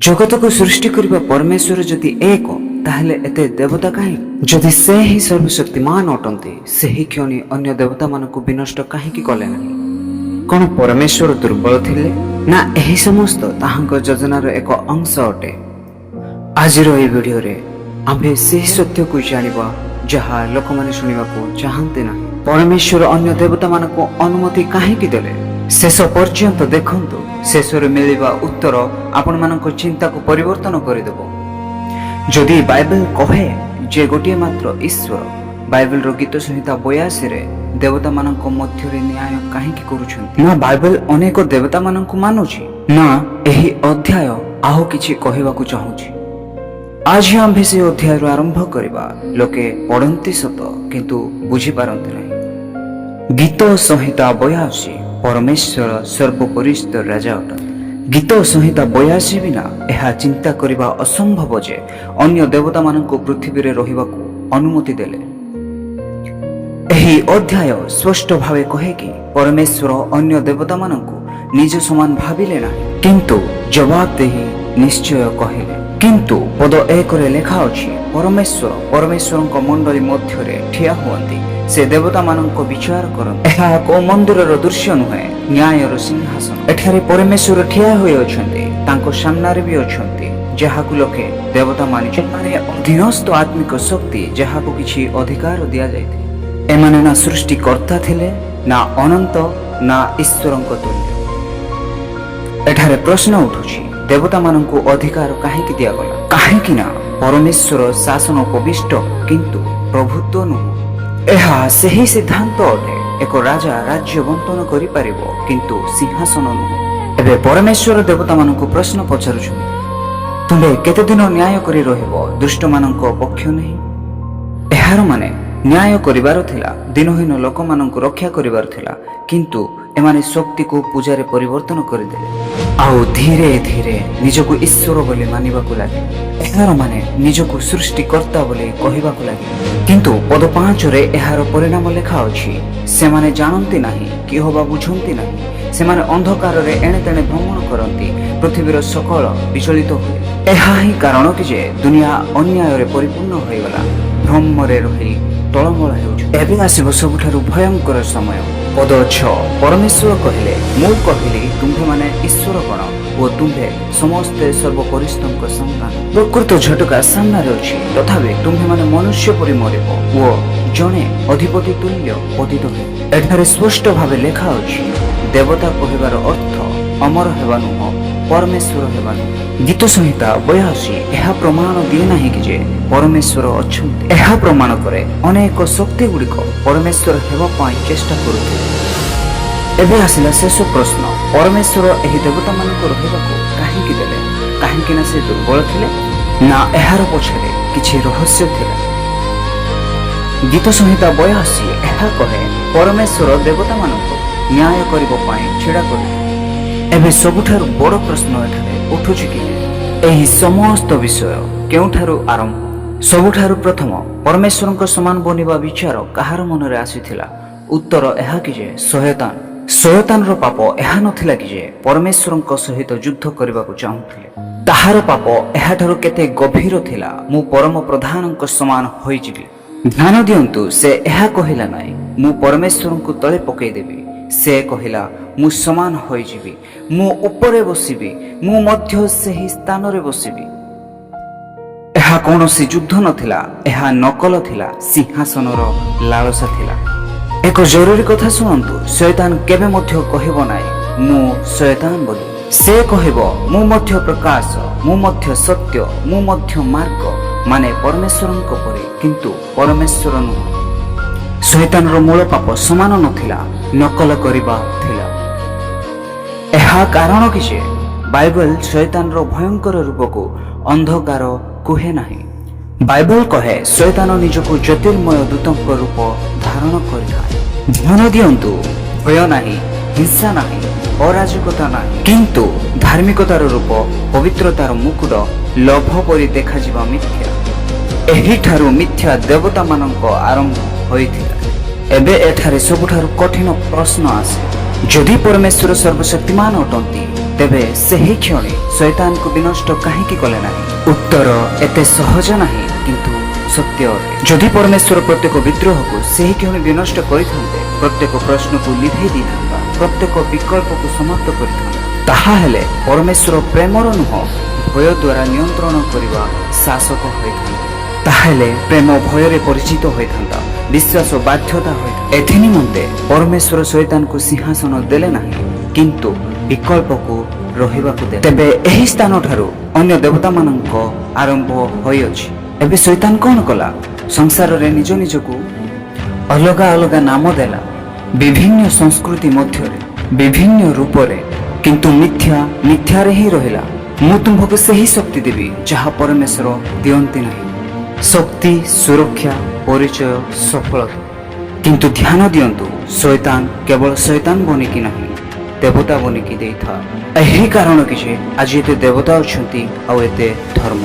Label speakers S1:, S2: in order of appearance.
S1: ଜଗତକୁ ସୃଷ୍ଟି କରିବା ପରମେଶ୍ୱର ଯଦି ଏକ, ତାହେଲେ ଏତେ ଦେବତା କାହିଁକି? ଯଦି ସେ ହିଁ ସର୍ବଶକ୍ତିମାନ ଅଟନ୍ତି, ସେହି କ୍ଷଣି ଅନ୍ୟ ଦେବତାମାନଙ୍କୁ ବିନଷ୍ଟ କାହିଁକି କଲେ ନାହିଁ? କ'ଣ ପରମେଶ୍ୱର ଦୁର୍ବଳ ଥିଲେ, ନା ଏହି ସମସ୍ତ ତାହାଙ୍କ ଯୋଜନାର ଏକ ଅଂଶ ଅଟେ? ଆଜିର ଏହି ଭିଡ଼ିଓରେ ଆମ୍ଭେ ସେହି ସତ୍ୟକୁ ଜାଣିବା, ଯାହା ଲୋକମାନେ ଶୁଣିବାକୁ ଚାହାନ୍ତି ନାହିଁ। ପରମେଶ୍ୱର ଅନ୍ୟ ଦେବତାମାନଙ୍କୁ ଅନୁମତି କାହିଁକି ଦେଲେ? ଶେଷ ପର୍ଯ୍ୟନ୍ତ ଦେଖନ୍ତୁ। ଶେଷରେ ମିଳିବା ଉତ୍ତର ଆପଣମାନଙ୍କ ଚିନ୍ତାକୁ ପରିବର୍ତ୍ତନ କରିଦେବ। ଯଦି ବାଇବେଲ କହେ ଯେ ଗୋଟିଏ ମାତ୍ର ଈଶ୍ୱର, ବାଇବେଲର ଗୀତ ସଂହିତା 82ରେ ଦେବତାମାନଙ୍କ ମଧ୍ୟରେ ନ୍ୟାୟ କାହିଁକି କରୁଛନ୍ତି? ନା ବାଇବେଲ ଅନେକ ଦେବତାମାନଙ୍କୁ ମାନୁଛି, ନା ଏହି ଅଧ୍ୟାୟ ଆଉ କିଛି କହିବାକୁ ଚାହୁଁଛି? ଆଜି ଆମ୍ଭେ ସେ ଅଧ୍ୟାୟରୁ ଆରମ୍ଭ କରିବା। ଲୋକେ ପଢ଼ନ୍ତି ସତ, କିନ୍ତୁ ବୁଝିପାରନ୍ତି ନାହିଁ। ଗୀତ ସଂହିତା 82। ପରମେଶ୍ୱର ସର୍ବୋପରିସ୍ଥ ରାଜା ଅଟନ୍ତି। ଗୀତ ସଂହିତା 82 ବିନା ଏହା ଚିନ୍ତା କରିବା ଅସମ୍ଭବ ଯେ ଅନ୍ୟ ଦେବତାମାନଙ୍କୁ ପୃଥିବୀରେ ରହିବାକୁ ଅନୁମତି ଦେଲେ। ଏହି ଅଧ୍ୟାୟ ସ୍ପଷ୍ଟ ଭାବେ କହେ କି ପରମେଶ୍ୱର ଅନ୍ୟ ଦେବତାମାନଙ୍କୁ ନିଜ ସମାନ ଭାବିଲେ ନାହିଁ, କିନ୍ତୁ ଜବାବ ଦେଇ ନିଶ୍ଚୟ କହିଲେ। କିନ୍ତୁ ପଦ 1ରେ ଲେଖା ଅଛି, ପରମେଶ୍ୱର ପରମେଶ୍ୱରଙ୍କ ମଣ୍ଡଳୀ ମଧ୍ୟରେ ଠିଆ ହୁଅନ୍ତି, ସେ ଦେବତାମାନଙ୍କ ବିଚାର କରନ୍ତି। ଏହା କୋଉ ମନ୍ଦିରର ଦୃଶ୍ୟ ନୁହେଁ, ନ୍ୟାୟର ସିଂହାସନ। ଏଠାରେ ପରମେଶ୍ୱର ଠିଆ ହୋଇଅଛନ୍ତି, ତାଙ୍କ ସାମ୍ନାରେ ବି ଅଛନ୍ତି ଯାହାକୁ ଲୋକେ ଦେବତା ମାନିଛନ୍ତି। ଏମାନେ ଅଧୀନସ୍ଥ ଆତ୍ମିକ ଶକ୍ତି, ଯାହାକୁ କିଛି ଅଧିକାର ଦିଆଯାଇଥିଲା। ଏମାନେ ନା ସୃଷ୍ଟିକର୍ତ୍ତା ଥିଲେ, ନା ଅନନ୍ତ, ନା ଈଶ୍ୱରଙ୍କ ତୁଲ୍ୟ। ଏଠାରେ ପ୍ରଶ୍ନ ଉଠୁଛି, ଦେବତାମାନଙ୍କୁ ଅଧିକାର କାହିଁକି ଦିଆଗଲା? କାହିଁକି ନା ପରମେଶ୍ୱର ଶାସନ ଉପବିଷ୍ଟ, କିନ୍ତୁ ପ୍ରଭୁତ୍ୱ ନୁହଁ। ଏହା ସେହି ସିଦ୍ଧାନ୍ତ ଅଟେ, ଏକ ରାଜା ରାଜ୍ୟ ବଣ୍ଟନ କରିପାରିବ, କିନ୍ତୁ ସିଂହାସନ ନୁହଁ। ଏବେ ପରମେଶ୍ୱର ଦେବତାମାନଙ୍କୁ ପ୍ରଶ୍ନ ପଚାରୁଛନ୍ତି, ତୁମ୍ଭେ କେତେଦିନ ନ୍ୟାୟ କରି ରହିବ, ଦୁଷ୍ଟମାନଙ୍କ ପକ୍ଷ ନେଇ? ଏହାର ମାନେ ନ୍ୟାୟ କରିବାର ଥିଲା, ଦୀନହୀନ ଲୋକମାନଙ୍କୁ ରକ୍ଷା କରିବାର ଥିଲା, କିନ୍ତୁ ଏମାନେ ଶକ୍ତିକୁ ପୂଜାରେ ପରିବର୍ତ୍ତନ କରିଦେଲେ ଆଉ ଧୀରେ ଧୀରେ ନିଜକୁ ଈଶ୍ୱର ବୋଲି ମାନିବାକୁ ଲାଗିଲେ। ଏହାର ମାନେ ନିଜକୁ ସୃଷ୍ଟିକର୍ତ୍ତା ବୋଲି କହିବାକୁ ଲାଗିଲେ। କିନ୍ତୁ ପଦ 5ରେ ଏହାର ପରିଣାମ ଲେଖା ଅଛି, ସେମାନେ ଜାଣନ୍ତି ନାହିଁ କି ହବା ବୁଝନ୍ତି ନାହିଁ। ସେମାନେ ଅନ୍ଧକାରରେ ଏଣେ ତେଣେ ଭ୍ରମଣ କରନ୍ତି, ପୃଥିବୀର ସକଳ ବିଚଳିତ ହୁଏ। ଏହା ହିଁ କାରଣ କି ଯେ ଦୁନିଆ ଅନ୍ୟାୟରେ ପରିପୂର୍ଣ୍ଣ ହୋଇଗଲା, ଭ୍ରମରେ ରହି ଟଳମଳ ହେଉଛି। ଏବେ ଆସିବ ସବୁଠାରୁ ଭୟଙ୍କର ସମୟ। ପଦ 6, ପରମେଶ୍ୱର କହିଲେ, ମୁଁ କହିଲି, ତୁମ୍ଭେମାନେ ଈଶ୍ୱରଗଣ ଓ ତୁମ୍ଭେ ସମସ୍ତେ ସର୍ବୋପରିସ୍ଥଙ୍କ ସନ୍ତାନ। ପ୍ରକୃତ ଝଟକା ସାମ୍ନାରେ ଅଛି। ତଥାପି ତୁମ୍ଭେମାନେ ମନୁଷ୍ୟ ପରି ମରିବ ଓ ଜଣେ ଅଧିପତି ତୁଲ୍ୟ ପତିତ ହେବ। ଏଠାରେ ସ୍ପଷ୍ଟ ଭାବେ ଲେଖା ଅଛି, ଦେବତା କହିବାର ଅର୍ଥ ଅମର ହେବା ନୁହଁ, ପରମେଶ୍ୱର ହେବା ନୁହଁ। ଗୀତ ସଂହିତା 82 ଏହା ପ୍ରମାଣ ଦିଏ ନାହିଁ କି ଯେ ପରମେଶ୍ୱର ଅଛନ୍ତି। ଏହା ପ୍ରମାଣ କରେ ଅନେକ ଶକ୍ତି ଗୁଡ଼ିକ ପରମେଶ୍ୱର ହେବା ପାଇଁ ଚେଷ୍ଟା କରୁଥିଲେ। ଏବେ ଆସିଲା ଶେଷ ପ୍ରଶ୍ନ, ପରମେଶ୍ୱର ଏହି ଦେବତାମାନଙ୍କୁ ରହିବାକୁ କାହିଁକି ଦେଲେ? କାହିଁକି ନା ସେ ଦୁର୍ବଳ ଥିଲେ, ନା ଏହାର ପଛରେ କିଛି ରହସ୍ୟ ଥିଲା? ଗୀତ ସଂହିତା 82 ଏହା କହେ, ପରମେଶ୍ୱର ଦେବତାମାନଙ୍କୁ ନ୍ୟାୟ କରିବା ପାଇଁ ଛିଡ଼ା କରିଥିଲେ। ଏବେ ସବୁଠାରୁ ବଡ଼ ପ୍ରଶ୍ନ ଏଠାରେ ଉଠୁଛି କି ଏହି ସମସ୍ତ ବିଷୟ କେଉଁଠାରୁ ଆରମ୍ଭ? ସବୁଠାରୁ ପ୍ରଥମ ପରମେଶ୍ୱରଙ୍କ ସମାନ ବନିବା ବିଚାର କାହାର ମନରେ ଆସିଥିଲା? ଉତ୍ତର ଏହା କି ଯେ ଶୟତାନ। ଶୟତାନର ପାପ ଏହା ନଥିଲା କି ଯେ ପରମେଶ୍ୱରଙ୍କ ସହିତ ଯୁଦ୍ଧ କରିବାକୁ ଚାହୁଁଥିଲେ। ତାହାର ପାପ ଏହାଠାରୁ କେତେ ଗଭୀର ଥିଲା, ମୁଁ ପରମ ପ୍ରଧାନଙ୍କ ସମାନ ହୋଇଯିବି। ଧ୍ୟାନ ଦିଅନ୍ତୁ, ସେ ଏହା କହିଲା ନାହିଁ, ମୁଁ ପରମେଶ୍ୱରଙ୍କୁ ତଳେ ପକେଇଦେବି। ସେ କହିଲା, ମୁଁ ସମାନ ହୋଇଯିବି, ମୁଁ ଉପରେ ବସିବି, ମୁଁ ମଧ୍ୟ ସେହି ସ୍ଥାନରେ ବସିବି। ଏହା କୌଣସି ଯୁଦ୍ଧ ନଥିଲା, ଏହା ନକଲ ଥିଲା, ସିଂହାସନର ଲାଳସା ଥିଲା। ଏକ ଜରୁରୀ କଥା ଶୁଣନ୍ତୁ, ଶୟତାନ କେବେ ମଧ୍ୟ କହିବ ନାହିଁ, ମୁଁ ଶୟତାନ ବୋଲି। ସେ କହିବ, ମୁଁ ମଧ୍ୟ ପ୍ରକାଶ, ମୁଁ ମଧ୍ୟ ସତ୍ୟ, ମୁଁ ମଧ୍ୟ ମାର୍ଗ, ମାନେ ପରମେଶ୍ୱରଙ୍କ ପରି, କିନ୍ତୁ ପରମେଶ୍ୱର ନୁହଁ। ଶୟତାନର ମୂଳ ପାପ ସମାନ ନଥିଲା, ନକଲ କରିବା ଥିଲା। ଏହା କାରଣ କି ଯେ ବାଇବଲ ଶୟତାନର ଭୟଙ୍କର ରୂପକୁ ଅନ୍ଧକାର କୁହେ ନାହିଁ। ବାଇବଲ କହେ, ଶୟତାନ ନିଜକୁ ଜ୍ୟୋତିର୍ମୟ ଦୂତଙ୍କ ରୂପ ଧାରଣ କରିଥାଏ। ଧ୍ୟାନ ଦିଅନ୍ତୁ, ଭୟ ନାହିଁ, ହିଂସା ନାହିଁ, ଅରାଜକତା ନାହିଁ, କିନ୍ତୁ ଧାର୍ମିକତାର ରୂପ, ପବିତ୍ରତାର ମୁକୁଟ, ଲୋଭ ପରି ଦେଖାଯିବା ମିଥ୍ୟା। ଏହିଠାରୁ ମିଥ୍ୟା ଦେବତାମାନଙ୍କ ଆରମ୍ଭ ହୋଇଥିଲା। ଏବେ ଏଠାରେ ସବୁଠାରୁ କଠିନ ପ୍ରଶ୍ନ ଆସେ। ଯଦି ପରମେଶ୍ୱର ସର୍ବଶକ୍ତିମାନ ଅଟନ୍ତି, ତେବେ ସେହି କ୍ଷଣି ଶୈତାନକୁ ବିନଷ୍ଟ କାହିଁକି କଲେ ନାହିଁ? ଉତ୍ତର ଏତେ ସହଜ ନାହିଁ, କିନ୍ତୁ ସତ୍ୟ ଅଟେ। ଯଦି ପରମେଶ୍ୱର ପ୍ରତ୍ୟେକ ବିଦ୍ରୋହକୁ ସେହି କ୍ଷଣି ବିନଷ୍ଟ କରିଥାନ୍ତେ, ପ୍ରତ୍ୟେକ ପ୍ରଶ୍ନକୁ ଲିଭେଇ ଦେଇଥାନ୍ତା, ପ୍ରତ୍ୟେକ ବିକଳ୍ପକୁ ସମାପ୍ତ କରିଥାନ୍ତା, ତାହା ହେଲେ ପରମେଶ୍ୱର ପ୍ରେମର ନୁହଁ, ଭୟ ଦ୍ୱାରା ନିୟନ୍ତ୍ରଣ କରିବା ଶାସକ ହୋଇଥାନ୍ତେ। ତାହେଲେ ପ୍ରେମ ଭୟରେ ପରିଚିତ ହୋଇଥାନ୍ତା, ବିଶ୍ୱାସ ବାଧ୍ୟତା ହୋଇଥାନ୍ତା। ଏଥି ନିମନ୍ତେ ପରମେଶ୍ୱର ଶୈତାନକୁ ସିଂହାସନ ଦେଲେ ନାହିଁ, କିନ୍ତୁ ବିକଳ୍ପକୁ ରହିବାକୁ ଦେଲେ। ତେବେ ଏହି ସ୍ଥାନଠାରୁ ଅନ୍ୟ ଦେବତାମାନଙ୍କ ଆରମ୍ଭ ହୋଇଅଛି। ଏବେ ଶୈତାନ କ'ଣ କଲା? ସଂସାରରେ ନିଜ ନିଜକୁ ଅଲଗା ଅଲଗା ନାମ ଦେଲା, ବିଭିନ୍ନ ସଂସ୍କୃତି ମଧ୍ୟରେ ବିଭିନ୍ନ ରୂପରେ, କିନ୍ତୁ ମିଥ୍ୟା ମିଥ୍ୟାରେ ହିଁ ରହିଲା। ମୁଁ ତୁମ୍ଭକୁ ସେହି ଶକ୍ତି ଦେବି ଯାହା ପରମେଶ୍ୱର ଦିଅନ୍ତି ନାହିଁ: ଶକ୍ତି, ସୁରକ୍ଷା, ପରିଚୟ, ସଫଳତା। କିନ୍ତୁ ଧ୍ୟାନ ଦିଅନ୍ତୁ, ଶୈତାନ କେବଳ ଶୈତାନ ବନିକି ନାହିଁ, ଦେବତା ବନିକି ଦେଇଥାଏ। ଏହି କାରଣ କି ଯେ ଆଜି ଏତେ ଦେବତା ଅଛନ୍ତି ଆଉ ଏତେ ଧର୍ମ।